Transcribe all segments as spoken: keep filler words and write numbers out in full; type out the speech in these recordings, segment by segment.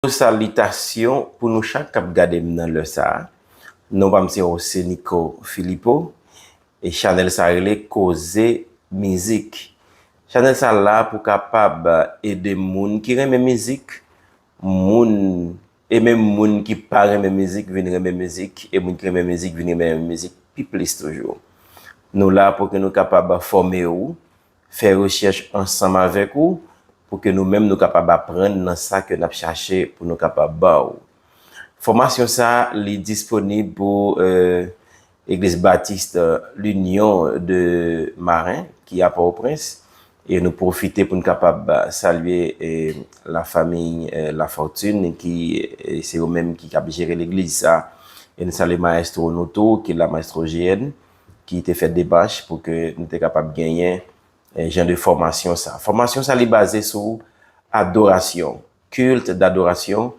Salitasyon pou nou chak k ap gade m nan lè sa a. Non pa m se José Nico Philippot, e chanèl sa rele Koze Mizik. Chanèl sa la pou kapab ede moun ki renmen mizik, moun, e menm moun ki pa renmen mizik vin renmen mizik, e moun ki renmen mizik vin renmen mizik pi plis toujou. Nou la pou ke nou kapab fòme ou, fè rechèch ansanm avèk ou, pou ke nou menm nou kapab aprann nan sa ke n ap chache pou nou kapab ba ou. Fòmasyon sa, li disponib pou, euh, Egliz Batis, euh, L'Union de Marin, ki a Pòtoprens. E nou pwofite pou n kapab, euh, salye, euh, lafanmi, euh, Lafortune, ki, euh, se yo menm ki ap jere legliz sa. E nou salye Maestro Noto, ki la, Maestro G N, ki te fè demach pou ke nou te kapab genyen, euh, jan de fòmasyon sa. Fòmasyon sa, li baze sou adorasyon, culte d'adoration,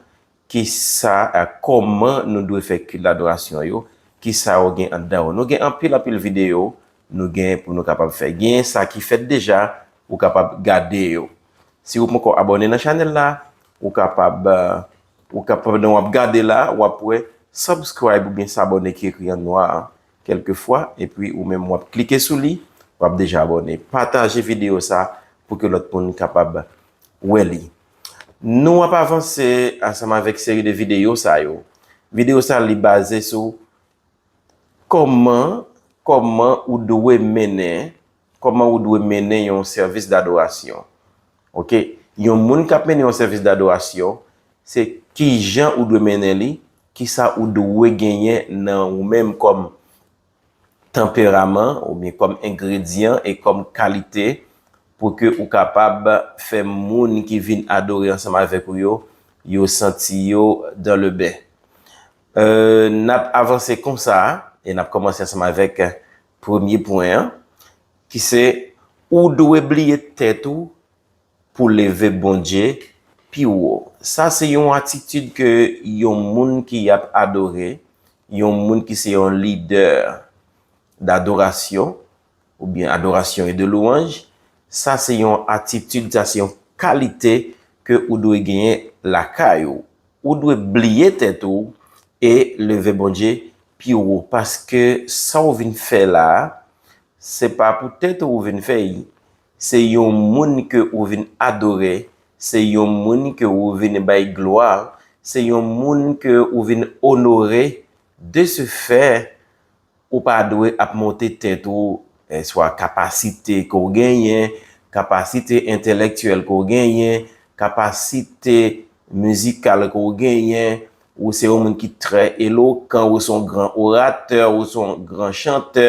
ki sa, euh, kòman nou dwe fè culte d'adoration yo, ki sa yo gen anndan yo. Nou gen anpil, anpil videyo nou gen pou nou kapab fè. Gen sa ki fèt deja, ou kapab gade yo. Si ou poko abòne nan chanèl la, ou kapab, euh, ou kapab, pandan w ap gade la, w ap wè subscribe oubyen s'abonner ki ekri an nwa a, kèlkefwa, epi ou menm w ap klike sou li, w ap deja abòne. Pataje videyo sa pou ke lòt moun kapab wè li. Nou ap avanse ansanm avèk seri de videyo sa yo. Videyo sa li baze sou kòman, kòman ou dwe mennen, kòman ou dwe mennen yon sèvis dadorasyon. Oke? Yon moun k ap mennen yon sèvis dadorasyon, se kijan ou dwe mennen li, kisa ou dwe genyen nan ou menm kòm tanperaman oubyen kòm engredyan e kòm kalite pou ke ou kapab fè moun ki vin adore ansanm avèk ou yo, yo santi yo dans le bain. Euh, n ap avanse konsa e n ap kòmanse ansanm avèk premye pwen an, ki se ou dwe bliye tèt ou pou leve Bondye pi wo. Sa se yon atitid ke yon moun ki ap adore, yon moun ki se yon lidè dadorasyon, oubyen adoration et de louange, sa se yon atitid, sa se yon kalite ke ou dwe genyen lakay ou. Ou dwe bliye tèt ou e leve Bondye pi wo, paske sa w vin fè la a, se pa pou tèt ou ou vin fè l. Se yon moun ke ou vin adore, se yon moun ke ou vin bay glwa, se yon moun ke ou vin onore. De ce fait, ou pa dwe ap monte tèt ou, eh, swa kapasite ke w genyen, kapasite entèlektyèl ke w genyen, kapasite mizikal ke w genyen, ou se yon moun ki trè elokan, ou se yon gran oratè, ou se yon gran chantè,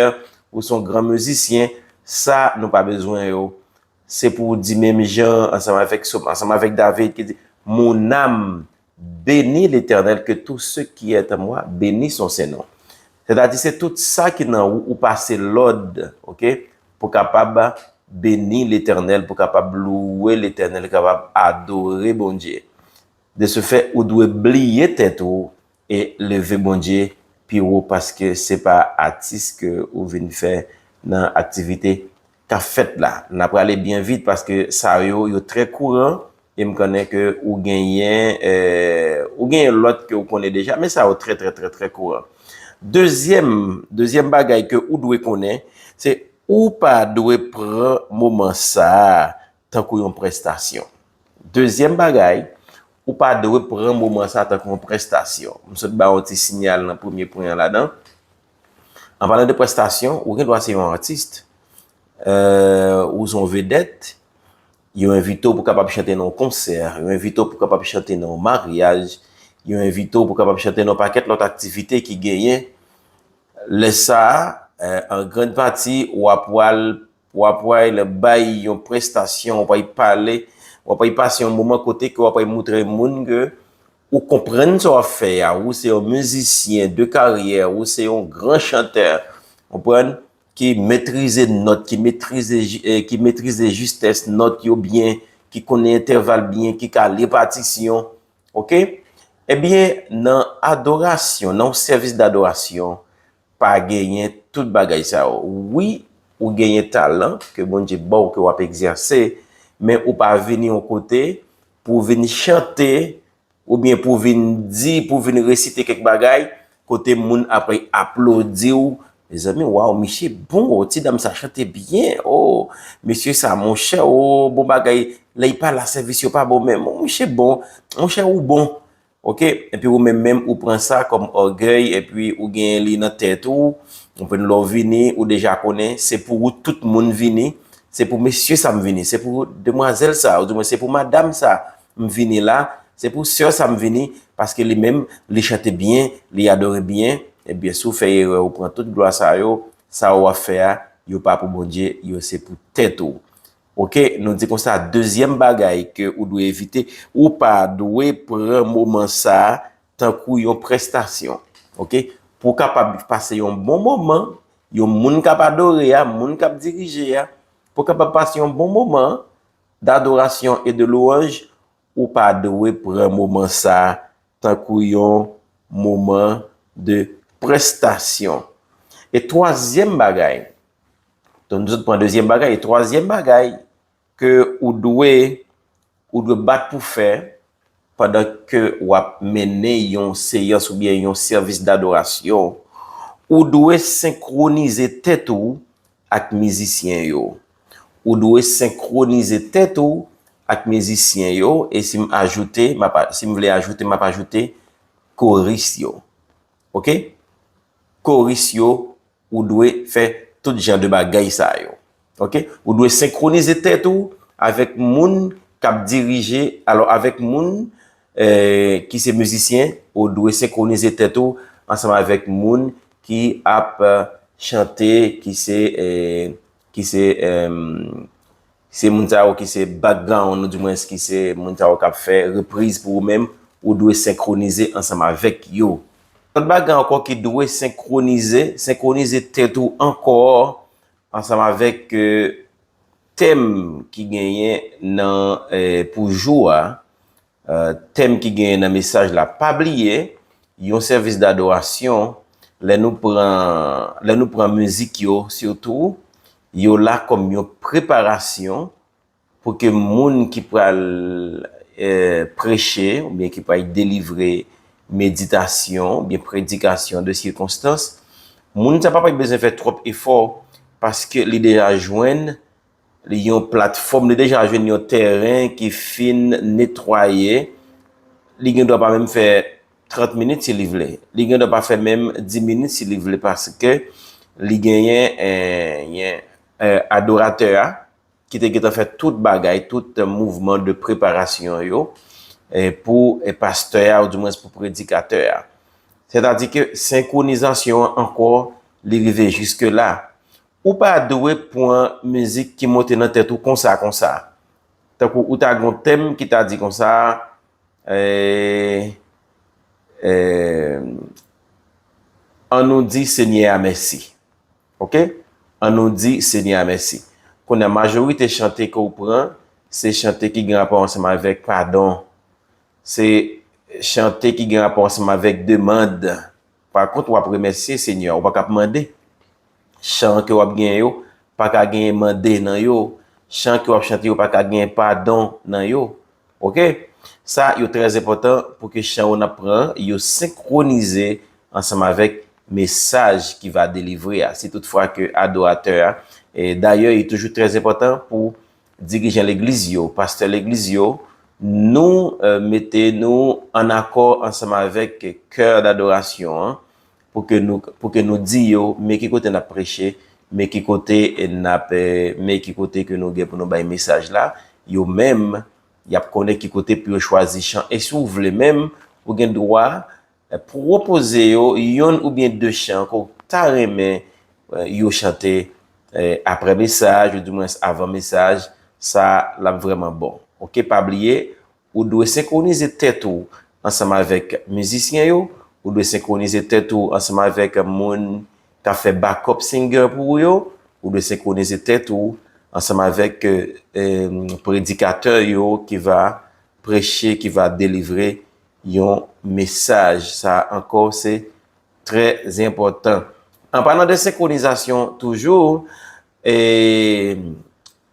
ou se yon gran mizisyen, sa nou pa bezwen yo. Se pou w di menm jan ansanm avèk Sòm, ansanm avèk David ki di, Mon âme, bénis l'Éternel, que tout ce qui est en moi bénisse son saint nom. Sètadi, se tout sa ki nan ou, ou pase lòd, oke, pou kapab beni Letènèl, pou kapab louwe Letènèl, kapab adore Bondye. De ce fait, ou dwe bliye tèt ou e leve Bondye pi wo, paske se pa atis ke ou vin fè nan aktivite k ap fèt la. N a prale byen vit paske sa yo, yo trè kouran, e m konnen ke ou genyen, eh, ou genyen lòt ke ou konnen deja, men sa yo trè, trè, trè, trè kouran. Dezyèm, dezyèm bagay ke ou dwe konnen, se ou pa dwe pran moman sa a tankou yon prestasyon. Dezyèm bagay, ou pa dwe pran moman sa a tankou yon prestasyon. M sot ba w yon ti siyal nan premye pwen an ladan. An palan de prestasyon, ou gen dwa se yon atis, eh, ou se yon vedèt, yo envite w pou kapab chante nan yon konsè, yo envite w pou kapab chante nan yon maryaj, yo envite w pou kapab chante nan yon pakèt lòt aktivite ki genyen. Lè sa a, eh, an grann pati, w ap pral, w ap pral bay yon prestasyon, w ap pral pale, w ap pral pase yon moman kote ke w ap pral moutre moun ke ou konprann sa w ap fè a, ou se yon mizisyen de karyè, ou se yon gran chantè, konprann, ki metrize nòt, ki metrize ji-, eh, ki metrize jistès nòt yo byen, ki konnen entèval byen, ki ka li patisyon, oke? Ebyen, nan adorasyon, nan yon sèvis dadorasyon, pa genyen tout bagay sa yo. Wi, ou genyen talan ke Bondye ba w, ke w ap egzèse, men ou pa vini yon kote pou w vin chante oubyen pou vin di, pou vin resite kèk bagay, kote moun ap aplodi w. Mezanmi, waw, misye bon, o, ti dam sa chante byen, o, mesye sa, monchè, o, bon bagay, lè y pale a sèvis yo pa bon, men, monchè bon, monchè ou bon, oke? Epi ou menm menm, ou pran sa kòm ògèy, epi ou genyen li nan tèt ou, ou konprann lè w vini, ou deja konnen, se pou ou tout moun vini, se pou mesye sa m vini, se pou demwazèl sa, ou di mwen se pou madanm sa m vini la, se pou sè sa m vini, paske li menm, li chante byen, li adore byen, ebyen, si w fè erè, ou pran tout glwa sa yo, sa w ap fè a, yo pa pou Bondye, yo se pou tèt ou. Oke, nou di konsa, dezyèm bagay ke ou dwe evite, ou pa dwe pran moman sa a tankou yon prestasyon. Oke, pou w kapab pase yon bon moman, yon moun k ap adore a, moun k ap dirije a, pou w kapab pase yon bon moman d'adorasyon e de louwanj, ou pa dwe pran moman sa a tankou yon moman de prestasyon. E twazyèm bagay, donk nou sot pran dezyèm bagay, e twazyèm bagay ke ou dwe, ou dwe bat pou fè pandan ke w ap mennen yon seyans oubyen yon sèvis dadorasyon, ou dwe senkwonize tèt ou ak mizisyen yo. Ou dwe senkwonize tèt ou ak mizisyen yo, e si m ajoute, m ap a-, si m vle ajoute, m ap ajoute koris yo. Oke? Koris yo, ou dwe fè tout jan de bagay sa yo. Oke? Ou dwe senkwonize tèt ou avèk moun k ap dirije, alò, avèk moun, eh, ki se mizisyen, ou dwe senkwonize tèt ou ansanm avèk moun ki ap, eh, chante, ki se, eh, ki se, em, se moun sa yo ki se background, ou dimwens ki se moun sa yo k ap fè repriz pou ou menm, ou dwe senkwonize ansanm avèk yo. Lòt bagay ankò ki dwe senkwonize, senkwonize tèt ou ankò ansanm avèk, eh, tèm ki genyen nan, eh, pou jou a, eh, tèm ki genyen nan mesaj la. Pa bliye, yon sèvis dadorasyon, lè nou pran, lè nou pran mizik yo, sitou, yo la kòm yon preparasyon pou ke moun ki pral, eh, preche, oubyen ki pral delivre meditasyon, oubyen predikasyon de sikonstans, moun sa pa pral bezwen fè twòp efò, paske li deja jwenn li yon platfòm, li deja jwenn yon tèren ki fin netwaye. Li gen dwa pa menm fè trant minit si li vle. Li gen dwa pa fè menm dis minit si li vle, paske li genyen, eh, yen, eh, adoratè a, ki te gentan fè tout bagay, tout mouvman de preparasyon yo, eh, pou, eh, pastè a, ou dimwens pou predikatè a. Sètadi ke senkwonizasyon an ankò, li rive jiske la. Ou pa dwe pran mizik ki monte nan tèt ou konsa, konsa. Tankou ou ta gon tèm ki ta di konsa, eh, eh, ann nou di Senyè a mèsi. Oke? Ann nou di Senyè a mèsi. Kounye a, majorite chante ke w pran, se chante ki gen rapò ansanm avèk padon. Se chante ki gen rapò ansanm avèk demann. Pa kont, w ap remèsye Senyè a, ou pa ka ap mande. Chan ke w ap genyen yo, pa ka genyen mande nan yo. Chan ke w ap chante yo, pa ka genyen padon nan yo. Oke? Sa yo trè enpòtan pou ke chan w n ap pran, yo senkwonize ansanm avèk mesaj ki va delivre a. Si toutfwa ke adoratè a, e dayè, li toujou trè enpòtan pou dirijan legliz yo, pastè legliz yo, nou, eh, mete nou ann akò ansanm avèk kè dadorasyon an, pou ke nou, pou ke nou di yo, men ki kote n ap preche, men ki kote n ap, eh, men ki kote ke nou gen pou nou bay mesaj la, yo menm, y ap konnen ki kote pou yo chwazi chan. E si w vle menm, ou gen dwa, eh, pwopoze yo yonn oubyen de chan ke w ta renmen, eh, yo chante, eh, apre mesaj, ou dimwens avan mesaj, sa l ap vrèman bon. Oke, pa bliye, ou dwe senkwonize tèt ou ansanm avèk mizisyen yo, ou dwe senkwonize tèt ou ansanm avèk moun k ap fè backup singer pou ou yo, ou dwe senkwonize tèt ou ansanm avèk, eh, predikatè yo ki va preche, ki va delivre yon mesaj. Sa ankò, se trè enpòtan. An palan de senkwonizasyon toujou, e,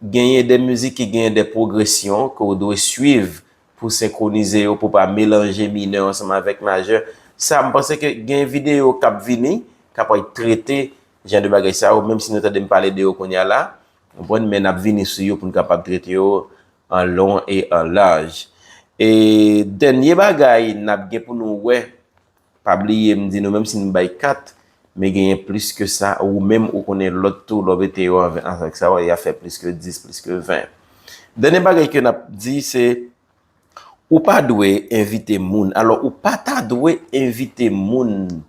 genyen de mizik ki genyen de pwogresyon ke w dwe swiv pou senkwonize yo, pou pa melanje minè ansanm avèk majè. Sa, m panse ke gen videyo k ap vini, k ap trete jan de bagay sa yo, menm si nou tande m pale de yo kounye a la, konprann, men n ap vini sou yo pou n kapab trete yo an lon e an laj. E dènye bagay n ap gen pou nou wè, pa bliye, m di nou, menm si n bay kat, men genyen plis ke sa, ou menm ou konnen lòt tou, lè w mete yo ansanm avèk sa, y a fè plis ke dis, plis ke ven. Dènye bagay ke n ap di, se, ou pa dwe envite moun. Alò, ou pa ta dwe envite moun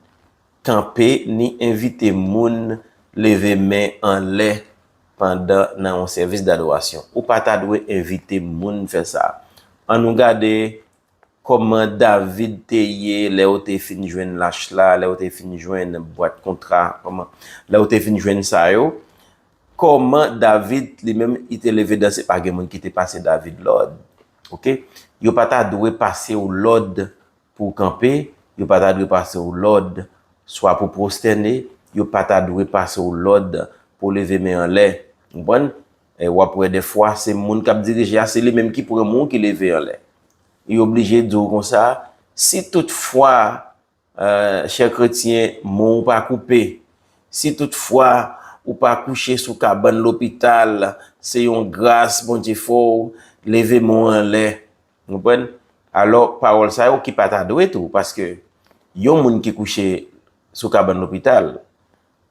kanpe, ni envite moun leve men anlè pandan nan yon sèvis dadorasyon. Ou pa ta dwe envite moun fè sa. Ann nou gade kòman David te ye lè w te fin jwenn lach la, lè w te fin jwenn bwat kontra, kòman, lè w te fin jwenn sa yo, kòman David li menm, li te leve danse, pa gen moun ki te pase David lòd. Oke? Yo pa ta dwe pase w lòd pou w kanpe, yo pa ta dwe pase w lòd swa pou pwostène, yo pa ta dwe pase w lòd pou w leve men anlè. Konprann? E w ap wè dèfwa, se moun k ap dirije a, se li menm ki pran men w ki leve anlè. Li oblije di w konsa, si toutfwa, chè kretyen, men w pa koupe, si toutfwa ou pa kouche sou kabann lopital, se yon gras Bondye fè w, leve men w anlè. Konprann? Alò, pawòl sa yo ki pa ta dwe tou, paske yon moun ki kouche sou kabann lopital,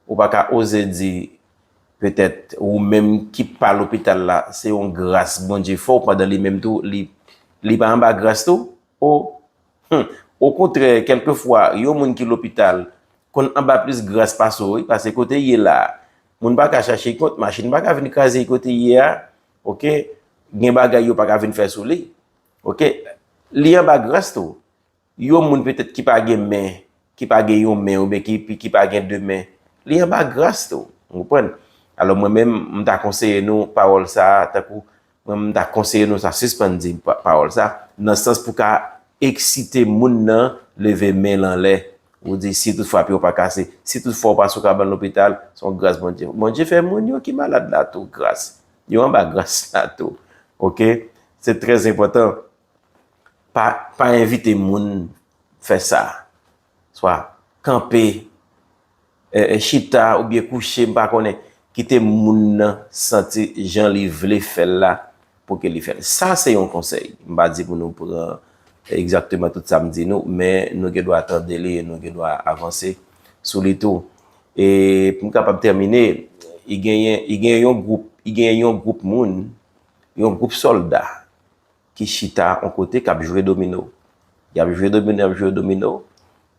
ou pa ka oze di, petèt, ou menm ki pa lopital la, se yon gras Bondye fè w, pandan li menm tou, li, li pa anba gras tou? O, hmm. Okontrè, kèlkefwa, yon moun ki lopital konn anba plis gras pase w, wi, paske kote l ye la, moun pa ka chache kont, machin pa ka vin kraze l kote l ye a, oke? Gen bagay yo pa ka vin fè sou li, oke? Li anba gras tou. Yon moun petèt ki pa gen men, ki pa gen yon men, oubyen ki, ki pa gen de men, li anba gras tou. Ou konprann? Alò, mwen menm, m ta konseye nou pawòl sa a, tankou, mwen, m ta konseye nou sa, sispann di pa-, pawòl sa, nan sans pou ka eksite moun nan leve men l anlè. Ou di, si toutfwa pye w pa kase, si toutfwa w pa sou kabann lopital, se yon gras Bondye. Bondye fè moun yo ki malad la tou gras. Yo anba gras la tou. Oke? Se trè enpòtan. Pa, pa envite moun fè sa. Swa kanpe, e, e, chita oubyen kouche, m pa konnen. Kite moun nan santi jan li vle fè l la pou ke li fè l. Sa se yon konsèy. M pa di pou nou pran egzakteman tout sa m di nou, men nou gen dwa tande li e nou gen dwa avanse sou li tou. E pou m kapab tèmine, i genyen, i genyen yon gwoup, i genyen yon gwoup moun, yon gwoup sòlda ki chita yon kote, k ap jwe domino. Y ap jwe domino, y ap jwe domino.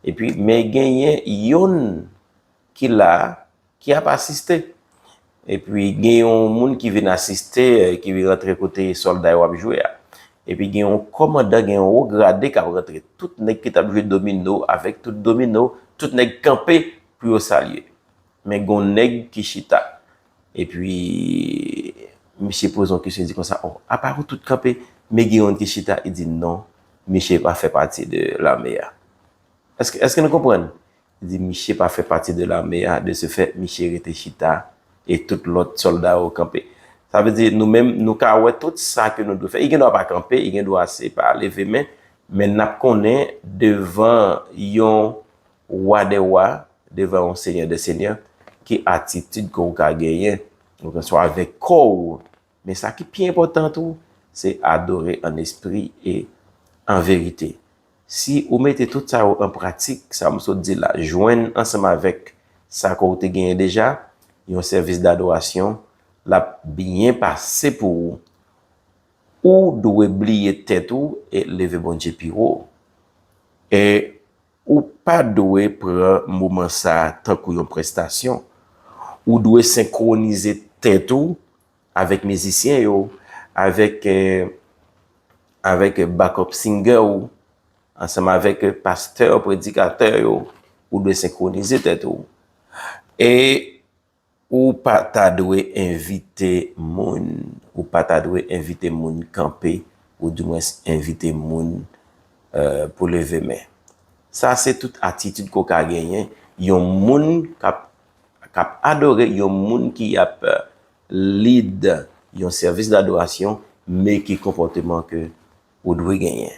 Epi, men genyen yonn ki la, ki ap asiste. Epi, gen yon moun ki vin asiste, eh, ki vin rantre kote sòlda yo ap jwe a. Epi, gen yon kòmandan, gen yon wo grade k ap rantre. Tout nèg ki t ap jwe domino avèk tout domino, tout nèg kanpe pou yo salye. Men gen yon nèg ki chita. Epi, misye poze yon kesyon, li di konsa, "O, apa nou tout kanpe, men gen youn ki chita?" Li di, "Non, misye pa fè pati de lame a." Èske, èske nou konprann? Li di, "Misye pa fè pati de lame a, de ce fait, misye rete chita, e tout lòt sòlda yo kanpe." Sa vle di, nou menm, nou ka wè tout sa ke nou dwe fè. Li gen dwa pa kanpe, li gen dwa se pa leve men, men n ap konnen devan yon wa dè wa, devan yon senyè dè senyè, ki atitid ke w ka genyen, ou ke swa avèk kò w. Men sa ki pi enpòtan tou, se adore an espri e an verite. Si ou mete tout sa yo an pratik, sa m sot di la, jwenn ansanm avèk sa ke w te genyen deja, yon sèvis dadorasyon, l ap byen pase pou ou. Ou dwe bliye tèt ou e leve Bondye pi wo. E ou pa dwe pran moman sa a tankou yon prestasyon. Ou dwe senkwonize tèt ou avèk mizisyen yo, avèk, eh, avèk backup singer ou, ansanm avèk pastè, predikatè yo. Ou dwe senkwonize tèt ou. E ou pa ta dwe envite moun, ou pa ta dwe envite moun kanpe, oudimwens envite moun, eh, pou leve men. Sa se tout atitid ke w ka genyen. Yon moun k ap, k ap adore, yon moun ki ap, eh, lead yon sèvis dadorasyon, men ki konpòteman ke ou dwe genyen.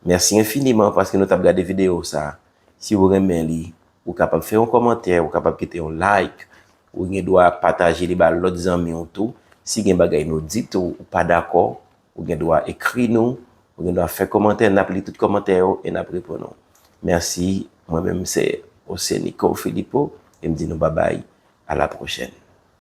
Mèsi enfiniman paske nou t ap gade videyo sa. Si w renmen li, ou kapab fè yon kòmantè, ou kapab kite yon like, ou gen dwa pataje li ba lòt zanmi w tou. Si gen bagay nou di tou, ou pa dakò, ou gen dwa ekri nou, ou gen dwa fè kòmantè, n ap li tout kòmantè yo e n ap reponn ou. Mèsi, mwen menm se José Nico Philippot e m di nou babay, a la pwochèn.